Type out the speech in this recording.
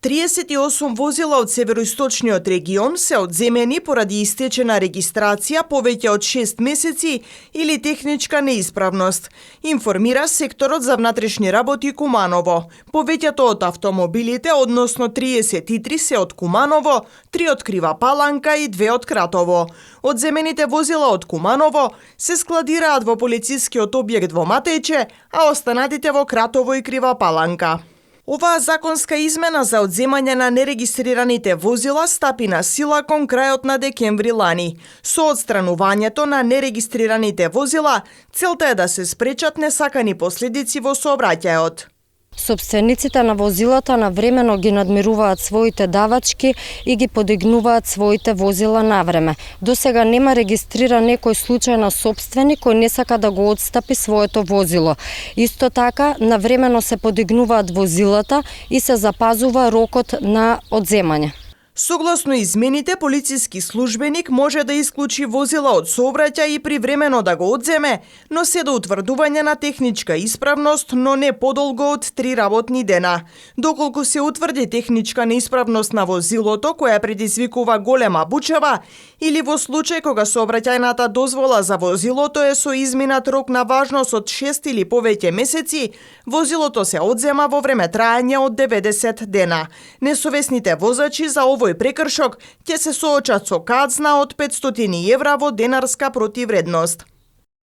38 возила од североисточниот регион се одземени поради истечена регистрација повеќе од 6 месеци или техничка неисправност, информира секторот за внатрешни работи Куманово. Повеќето од автомобилите, односно 33 се од Куманово, 3 од Крива Паланка и 2 од Кратово. Одземените возила од Куманово се складираат во полицискиот објект во Матејче, а останатите во Кратово и Крива Паланка. Оваа законска измена за одземање на нерегистрираните возила стапи на сила кон крајот на декември лани. Со одстранувањето на нерегистрираните возила, целта е да се спречат несакани последици во сообраќајот. Собствениците на возилата навремено ги надмируваат своите давачки и ги подигнуваат своите возила навреме. Досега нема регистриран некој случај на собственик кој не сака да го отстапи своето возило. Исто така, навремено се подигнуваат возилата и се запазува рокот на одземање. Согласно измените, полициски службеник може да исклучи возила од сообраќај и привремено да го одземе, но се до утврдување на техничка исправност, но не подолго од 3 работни дена. Доколку се утврди техничка неисправност на возилото која предизвикува голема бучава, или во случај кога сообраќајната дозвола за возилото е со изминат рок на важност од 6 или повеќе месеци, возилото се одзема во време траење од 90 дена. Несовесните возачи за овој прекршок ќе се соочат со казна од 500 евра во денарска противредност.